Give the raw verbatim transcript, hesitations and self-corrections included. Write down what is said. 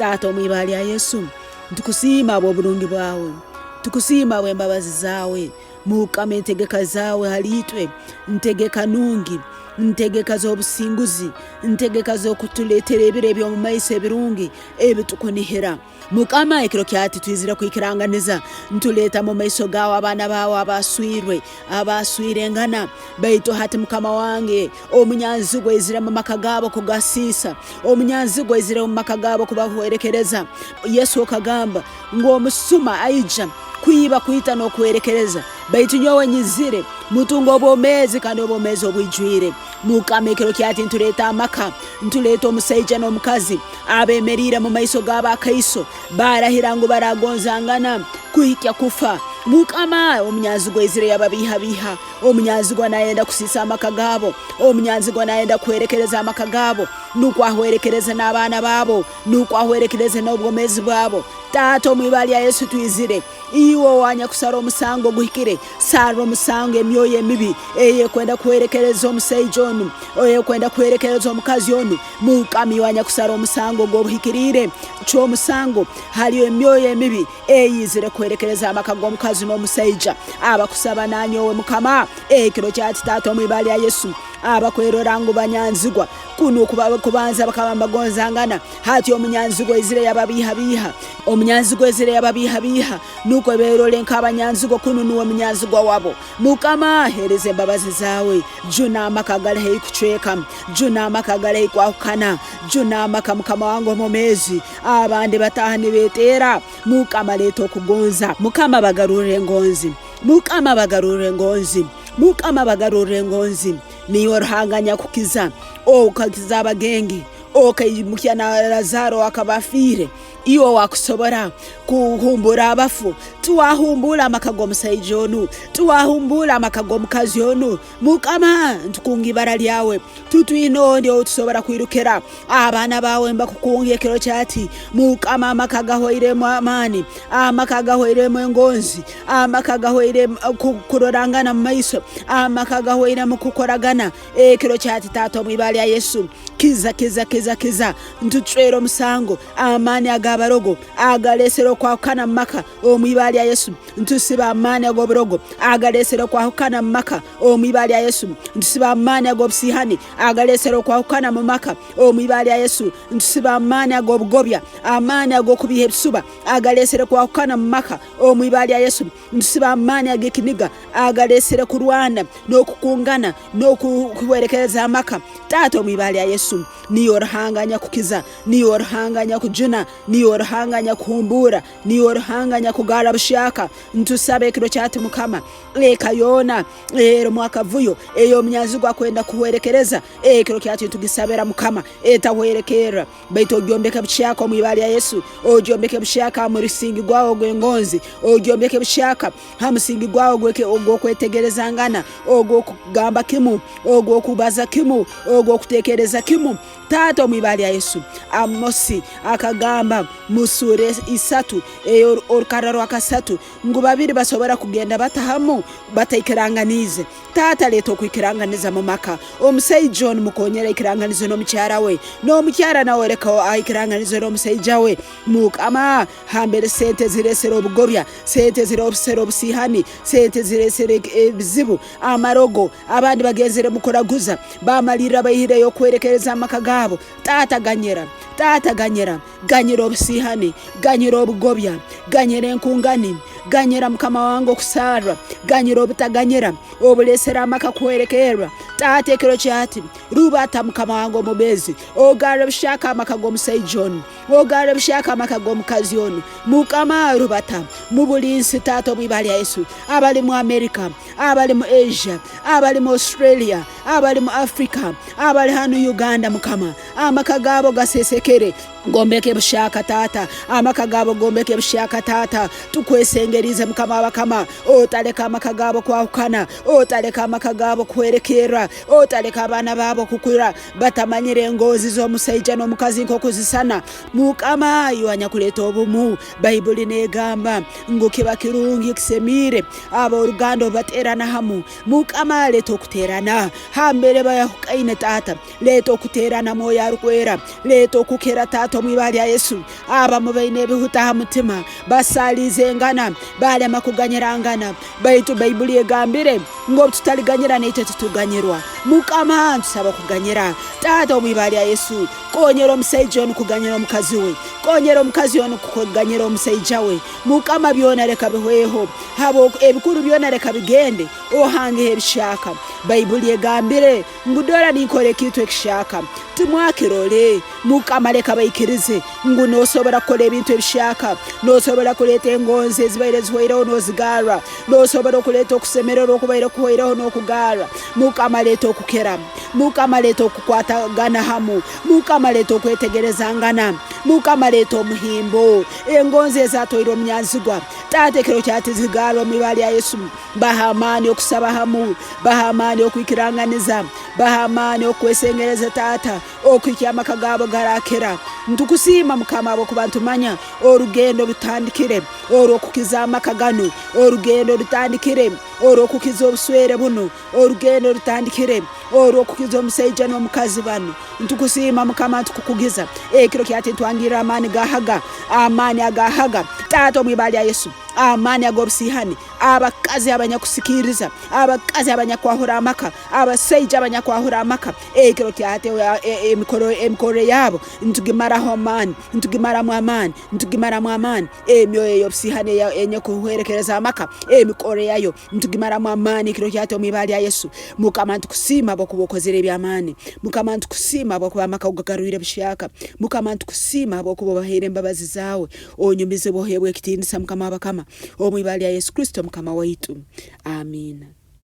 Taata, omu ibara lya Yesu, ntukusiima habw'oburungi bwawe, ntukusiima habw'embabazi zaawe. Mukama, entegeka zaawe hali itwe, ntegeka nungi, ntegeka z'obusinguzi, ntegeka z'okutuleetera ebiro eby'omu maiso ebirungi ebitukunihira. Mukama, ekiro kya hati twizire kwikiranganiza, ntuleeta mu maiso gaawe abaana baawe abaaswirwe, abaaswirengana. Baitu hati, Mukama wange, omunyanzigwa aizire mu maka gaabo kugasiisa, omunyanzigwa aizire mu maka gaabo kubahwerekereza. Yesu okagamba ngu, "Omusuma aija kwiba, kwita n'okuhwerekereza, baitu nyowe nyizire mutunge obwomeezi, kandi obwomeezi obwijwire." Mukama, ekiro kya hati ntuleeta amaka, ntuleeta omusaija n'omukazi abemeriire mu maiso g'abakaiso, barahira ngu baragonzangana kuhikya kufa. Mukama, omunyanzigwa aizire yababiihabiiha, omunyanzigwa nayenda kusiisa amaka gaabo, omunyanzigwa nayenda kuhwerekereza amaka gaabo, nukwo ahwerekereze n'abaana baabo, nukwo ahwerekereze n'obwomeezi bwabo. Taata, omu ibara lya Yesu twizire. Iwe owanyakusara omusango oguhikire, sarra omusango emyoyo emibi eyekwenda kuhwerekereza omusaija onu, eyekwenda kuhwerekereza omukazi onu. Mukama, iwe anyakusara omusango ogw'obuhikiriire ky'omusango hali emyoyo emibi eyizire kuhwerekereza amaka g'omukazi n'omusaija. Abakusaba na nyowe, Mukama, ekiro kya hati, Taata, omu ibara lya Yesu, abakwerora ngu banyanzigwa, kunu kuba-, kubanza bakaba nibagonzangana, hati omunyanzigwa aizire yababiihabiiha. Omunyanzigwa aizire yababiihabiiha, nukwo berole nk'abanyanzigwa, kunu nuwe munyanzigwa wabo. Mukama, heereza embabazi zaawe, juna amaka agali haihi kucweka, juna amaka agali haihi kwahukana, juna amaka, Mukama wange omwomeezi, abandi bataaha nibeteera. Mukama, leeta okugonza. Mukama, bagarurre engonzi. Mukama, bagarurre engonzi. Mukama, bagarurre engonzi. Niiwe Ruhanga anyakukiza. Okakiza abagenge. Okaimukya na Lazaro akaba afiire. Iwe wakusobora kuhumbura abafu. Tiwahumbura amaka g'omusaija onu. Tiwahumbura amaka g'omukazi onu. Mukama, ntukunga ibara lyawe. Titwine ondi ou tusobora kwirukira. Abaana baawe mbakukunga ekiro kya hati. Mukama, amaka agahwairemu amaani, amaka agahwairemu engonzi, amaka agahwairemu, eh, ku-, kurorangana mu maiso, amaka agahwairemu kukoragana. Ekiro kya hati, Taata, omu ibara lya Yesu, kiza, kiza, kiza, kiza. Ntucwera omusango, amaani ag'abarogo agalesere okwahukana mu maka, omu ibara lya Yesu. Ntusiba amaani ag'oburogo agalesere okwahukana mu maka, omu ibara lya Yesu. Ntusiba amaani ag'obusiihani agalesere okwahukana mu maka, omu ibara lya Yesu. Ntusiba amaani ag'obugobya, amaani ag'okubiiha ebisuba agalesere kwahukana mu maka, omu ibara lya Yesu. Ntusiba amaani ag'ekiniga agalesere kurwana n'okukungana n'oku-, kuhwerekereza amaka. Taata, omu ibara lya Yesu, niiwe Ruhanga anyakukiza, niiwe Ruhanga anyakujuna, niiwe Ruhanga anyakuhumbuura, niiwe Ruhanga anyakugarra buhyaka. Ntusaba ekiro kya hati, Mukama, eka yoona erumu akavuyo, ey'omunyanzigwa akwenda kuhwerekereza, ekiro kya hati nitugisabira, Mukama, etahwerekerra, baitu ogyombeke buhyaka omu ibara lya Yesu, ogyombeke buhyaka ha musingi gwawe ogw'engonzi, ogyombeke buhyaka ha musingi gwawe ogw'eke-, ogw'okwetegerezangana, ogw'okugamba kimu, ogw'okubaza kimu, ogw'okutekereza kimu. Taata, omu ibara lya Yesu, Amosi akagamba mu suura isatu, eyo orukarra rwa kasatu, ngu babiri basobora kugenda bata hamu bataikiranganiize. Taata, leeta okwikiranganiza mu maka. Omusaija onu mukonyere aikiranganize n'omukyara we, n'omukyara nawe leka aikiranganize n'omusaija we. Mukama, hambere sente ziresere obugobya, sente ziresere obusiihani, sente ziresere ebizibu, amarogo, abandi bagenzere mu kuraguza, bamalirra baihireyo okwerekereza amaka gaabo. Taata, ganyira, Taata, ganyira, ganyira obusiihani, ganyira obugobya, ganyira enkungani, ganyira, Mukama wange, okusarra, ganyira obutaganyira obulesere amaka kuhwerekerra. Taata, ekiro kya hati, rubata, Mukama wange omubeezi, ogarre buhyaka amaka g'omusaija onu, ogarre buhyaka amaka g'omukazi onu. Mukama, rubata mu buli nsi, Taata, omu ibara lya Yesu, abali mu Amerika, abali mu Asia, abali mu Australia, abali mu Africa, abali hanu Uganda, Mukama, amaka gaabo gasesekere. Gombeke buhyaka, Taata, amaka gaabo gombeke buhyaka, Taata. Tukwesengerize, Mukama w'abakama, otaleka amaka gaabo kwahukana, otaleka amaka gaabo kuhwerekerra, otaleka abaana baabo kukura, batamanyire engonzi z'omusaija n'omukazi nk'oku zisana. Mukama, iwe anyakuleeta obumu. Baibuli neegamba ngu kiba kirungi, kisemiire ab'oruganda obu bateerana hamu. Mukama, leeta okuteerana. Hambere bayahukaine, Taata, leeta okuteerana, Mwoyo Arukwera. Leeta okukira, Taata, omu ibara lya Yesu. Abamu baine ebihuta ha mutima, basaaliizengana, balema kuganyirangana. Baitu Baibuli egambire ngu, "Obu tutaliganyira, naitwe tituganyirwa." Mukama, ntusaba kuganyira. Taata, omu ibara lya Yesu, konyera omusaija onu kuganyira omukazi we. Konyera omukazi onu kuganyira omusaija we. Mukama, byona leka bihweho. Habwoku-, ebikuru byona leka bigende, ohangeho ebihyaka. Baibuli egambire ngu, "Dora, ninkora ekintu ekihyaka." Timwakirole. Mukama, leka baikirize ngu noosobora kukora ebintu ebihyaka. Noosobora kuleeta engonzi ezibaire zihwaireho, noozigarra. Noosobora okuleeta okusemererwa okubaire kuhwaireho, n'okugarra. Mukama, leeta okukira. Mukama, leeta okukwatagana hamu. Mukama, leeta okwetegerezangana. Mukama, leeta omuhimbo. Engonzi ezatwaire omu nyanzigwa, Taata, ekiro kya hati zigarra omu ibara lya Yesu. Baha amaani okusaba hamu. Baha amaani okwikiranganiza. Baha amaani okwesengereza, Taata, okuhikya amaka gaabo garakira. Nitukusiima, Mukama, habwokuba nitumanya orugendo rutandikire orw'okukiza amaka ganu. Orugendo rutandikire orw'okukiza obuswere bunu. Orugendo rutandikire orw'okukiza omusaija n'omukazi banu. Nitukusiima, Mukama, nitukukugiza. Ekiro kya hati nitwangirra amaani ga Haga, amaani aga Haga. Taata, omu ibara lya Yesu, amaani ag'obusiihani, abakazi abanyakusikiiriza, abakazi abanyakwahura amaka, abasaija abanyakwahura amaka, ekiro kya hati, e, e, emikoro-, emikorre yabo nitugimaraho amaani, nitugimaramu amaani, nitugimaramu amaani. Emyoyo ey'obusiihani eya-, enyekuhwerekereza amaka, emikorre yayo, nitugimaramu amaani ekiro kya hati omu ibara lya Yesu. Mukama, nitukusiima habwokuba okozere eby'amaani. Mukama, nitukusiima habwokuba amaka ogagarwire buhyaka. Mukama, nitukusiima habwokuba obahaire embabazi zaawe. Onyumizibwe, oheebwe ekitiinisa, Mukama w'abakama, omu ibara lya Yesu Kristo, Mukama waitu. Amiina.